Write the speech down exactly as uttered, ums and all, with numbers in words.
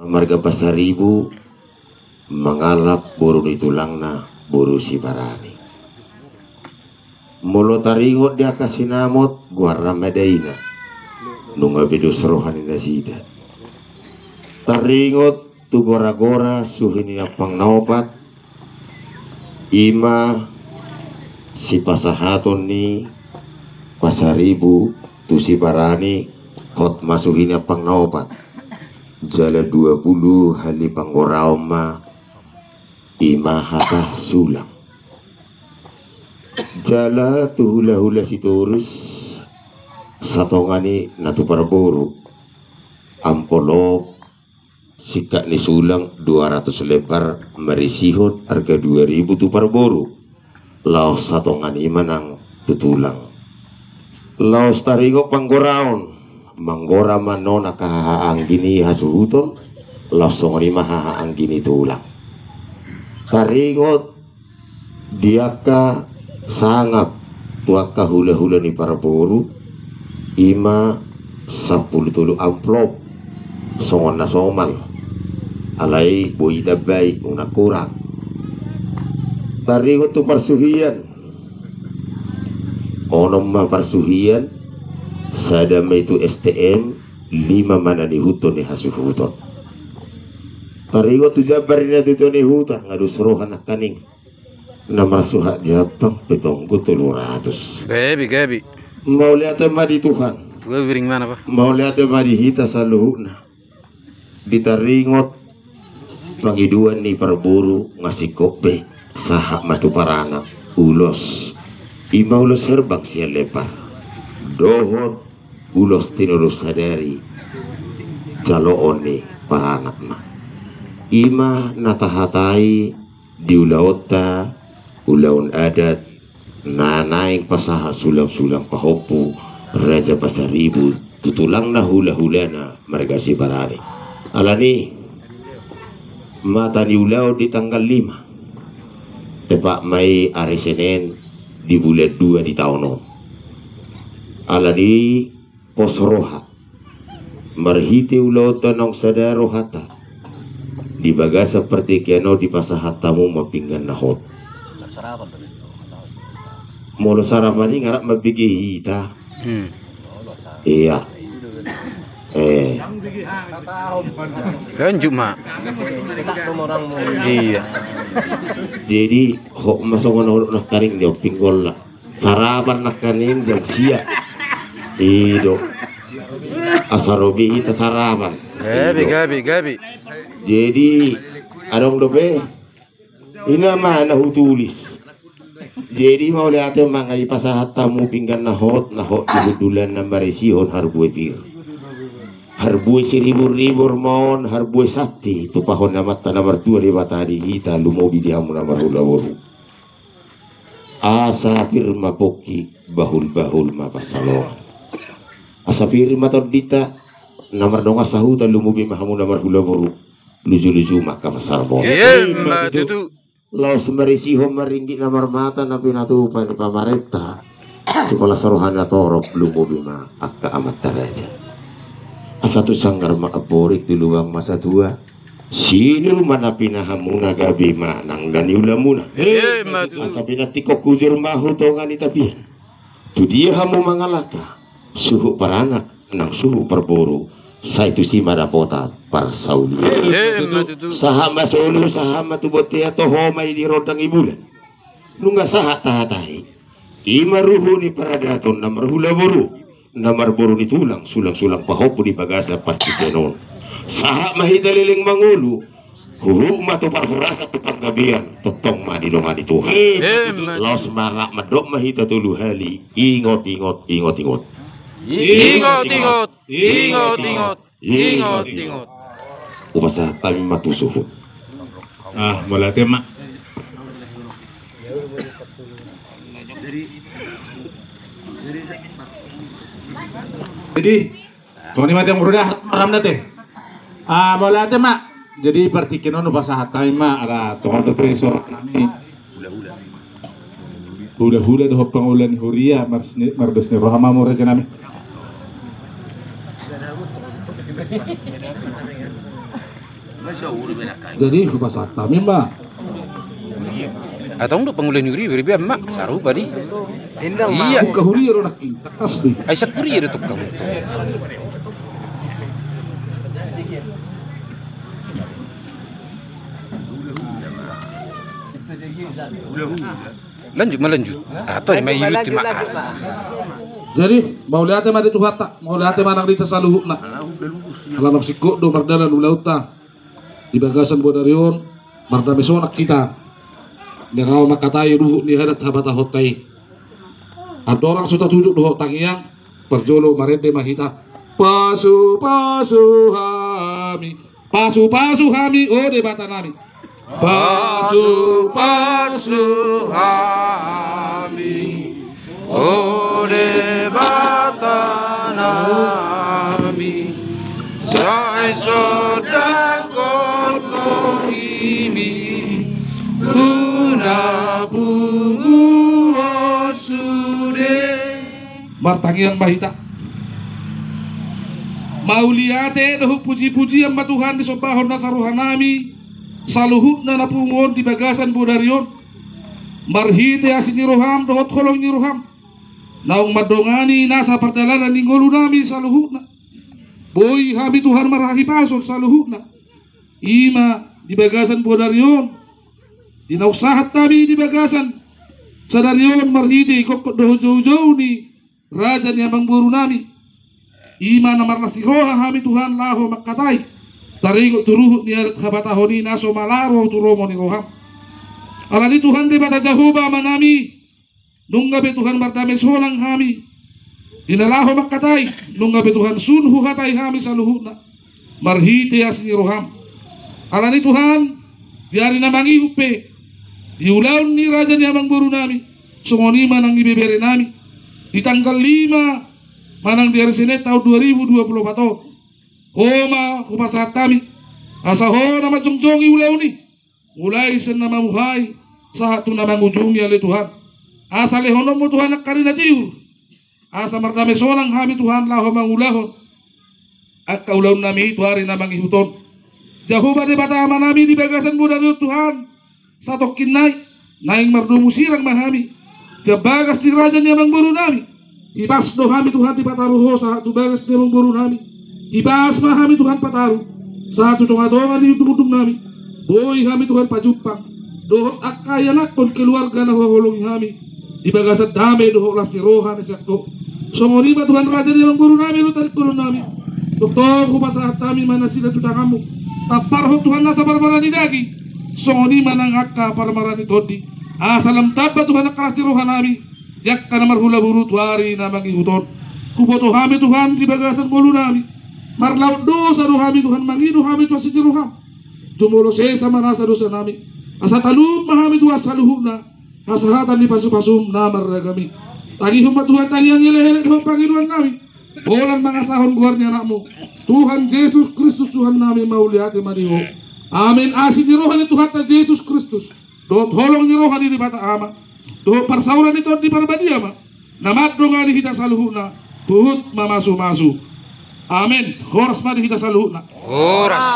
Marga Pasaribu mangalap boru ni tulangna, boru Sibarani. Molo taringot di angka sinamot, goarna ma daina. Nunga be dos roha ni nasida. Taringot tu gora-gora suhi ni ampang na opat, i ma sipasahaton ni Pasaribu tu Sibarani, hot ma suhi ni ampang na opat. Jala dua pulu hali panggoraon ma, i ma hata sulang. Jala tu hula-hula Sitorus, satongan i na tu parboru, amplop singkat ni sulang dua ratus lembar, marisihon arga dua ribu tu parboru. Laos satongan i ma nang tu tulang. Laos taringot panggoraon, manggora ma non angka haha anggi ni hasuhuton, laos songon i ma haha anggi ni tulang. Taringot di angka sangap tu angka hula-hula ni parboru, i ma sampulu tolu amplop, songon na somal. Alai boi ditambai, unang kurang. Taringot tu parsuhian, onom ma parsuhian, sada ma i tu S T M, lima ma na niihuthon ni hasuhuton. Taringot tu jambar ni natuatua ni huta, nga dos roha nangkaning. Na marsuhat di ampang pe tonggo tolu ratus. Gabe, gabe. Mauliate ma di Tuhan. Tua biring mana, Pak? Mauliate ma di hita saluhutna. Di taringot pangidoan ni parboru, nga singkop be, sahat ma tu paranak, ulos. I ma ulos herbang sian lepar. Dohot ulos tinulos sadari, jaloon ni paranak ma. I ma na tahatai di ulaonta, ulaon adat, na naeng pasahat sulang-sulang pahompu Raja Pasaribu tu tulangna, hula-hulana marga Sibarani. Alani, mata ni ulaon di tanggal lima, tepat ma i ari Senen di bulan dua di taon on. Alani, pos roha. Marhite ulaonta naung sada rohanta, di bagasan partingkian on dipasahat hamu ma pinggan na hot. Molo sarapan i nga rap mambege hita. Hmm. Iya. Eh. Lanjut ma. Iya. Jadi hot ma songon na hot nangkaning di omping golla. Sarapan nangkaning jam sia. I do. Asa ro be hita sarapan. Gabe, i do. Gabe, gabe. Jadi adong dope. I na ma na hutulis. Jadi mauliate ma, nga dipasahat hamu pinggan na hot, na hot di hundulan na marisihon harbue pir. Harbue siribur-ribur ma on, harbue santi, tupahon ni Amanta na martua Debata di hita, lumobi di hamu na marhula boru. Asa pir ma pongki, bahul-bahul ma pansalongan. Asa pir ma tondinta na mardongan sahuta, lumobi ma hamu na marhula boru. Luju-luju ma angka pansalongan. Emma tutu. Laos marisihon ma ringgit na marmata na pinatupa ni pamarenta. Sipalas roha na torop, lumobi ma angka amanta raja. Asa tu sanggar ma amporik, tu lubang ma satua. Sinur ma na pinahanmuna, gabe ma nang na niulamuna. Emma tutu. Asa pinantikhon hujur ma hu tonga ni tapian. Tu dia hamu mangalangka, suhut paranak nang suhut parboru, sai tusi ma dapotan parsaulian. Emma tutu. Sahat ma solu, sahat ma tu bontean, toho ma i di rondang ni bulan. Nunga sahat tahatai. I ma ruhut ni paradaton na marhula boru, na marboru ni tulang, sulang-sulang pahompu di bagasan partingkian on. Sahat ma hita leleng mangolu, huhut ma tu parhorasan, tu panggabean, tongtong ma didongani Tuhan. Emma tutu. Laos ma rap mandok ma hita tolu hali, ingot, ingot, ingot, ingot. Ingot, ingot, ingot, ingot. Ingot, ingot. Hupasahat hami ma tu suhut. Ah, mauliate ma. Jadi, songon i ma, Amang Boru, dah, maram da te. Ah, mauliate ma. Jadi, partingkian on hupasahat hami ma, ala tongon tu profesor nami. Hula-hula dohot pangula ni huria, mars-, mardos ni roha ma hamu, raja nami. Jadi hupasahat hami ma. Atau untuk pangula ni huria, beri biar mak sarupa di. Iya. Buka huria do nangkin, takas di. Ai sakuria do tukang. Lanjut ma, lanjut. Atau di ma ilut ma. Jadi mauliate ma di Tuhanta, mauliate ma nang di hita saluhutna. Ala nang singkop do mardalan ulaonta di bagasan bodari on, mardame sonang hita. Nirawa mangkatai ruhut ni adat habatahonta i. Andorang so tatujok dohot tangiang, parjolo marende ma hita. Pasupasu hami, pasupasu hami, o Debata nami. Pasupasu hami, o Debata nami, sai sondanghon Ho hami tu na pungu on sude. Martangiang ma hita. Mauliate dohot pujipujian ma Tuhan disombahon nasa rohanami saluhutna na pungu on di bagasan bodari on. Marhite asi ni roham dohot holong ni roham naung mandongani nasa pardalanan ni ngolunami saluhutna. Boi hami Tuhan marhahipason saluhutna. I ma di bagasan bodari on, di na sahat hami di bagasan sadari on marhite gokkon dohot joujou ni raja ni amangborunami. I ma na marlas ni roha hami Tuhan laho mangkatai, taringot tu ruhut ni adat habatahon i na so malaro tu lomo ni roham. Alani Tuhan Debata Jahowa Amanami, nunga be Tuhan mardame sonang hami di na laho mangkatai, nunga be Tuhan sun huhatai hami saluhutna marhite asi ni roham. Alani Tuhan, di ari na mangihut pe, di ulaon ni raja ni amangborunami, songon i ma nang ibeberenami, di tanggal lima manang di ari Senin taon dua ribu dua puluh opat on. Ho ma hupasahat hami, asa Ho na manjongjongi ulaon i, mulai sian na mamuhai sahat tu na mangujungi, ale Tuhan. Asa lehononmu Tuhan angka ari na tiur, asa mardame sonang hami Tuhan laho mangulahon angka ulaonnami tu ari na mangihut on. Jahowa Debata Amanami, di bagasan bodari on Tuhan, satongkin nai naeng mardomu sirang ma hami sian bagas ni raja ni amangborunami. Hipas do hami Tuhan dipataru Ho sahat tu bagas ni amangborunami. Hipas ma hami Tuhan pataru sahat tu tongatonga ni undungundungnami. Boi hami Tuhan pajumpang dohot angka ianakhon keluarga na huhaholongi hami di bagasan dame dohot las ni roha na sian Ho. Songon i ma Tuhan raja ni amangborunami dohot pargonsianami. Tongtong hupasahat hami ma nasida tu tanganmu. Tamparhon Tuhan nasa parmaraan ni daging, songon i ma nang angka parmaraan ni tondi. Asa lam tamba Tuhan angka las ni rohanami di angka na marhulaburu tu ari na mangihut on. Huboto hami Tuhan di bagasan ngolunami, marlaon dosa do hami Tuhan, mangido hami tu asi ni roham. Jumolo sesa ma nasa dosanami, asa talup ma hami Tuhan saluhutna hasahatan ni pasupasum na marragam i. Tangihon ma Tuhan tangiang elekelek dohot pangidoannami, holan mangasahon goar ni Anakmu, Tuhan Jesus Kristus Tuhannami. Mauliate ma di Ho. Amen. Asi ni roha ni Tuhanta Jesus Kristus dohot holong ni roha ni Debata Ama dohot parsaulian ni Tondi Parbadia ma na mandongani hita saluhutna huhut mamasumasu. Amen. Horas ma di hita saluhutna. Horas.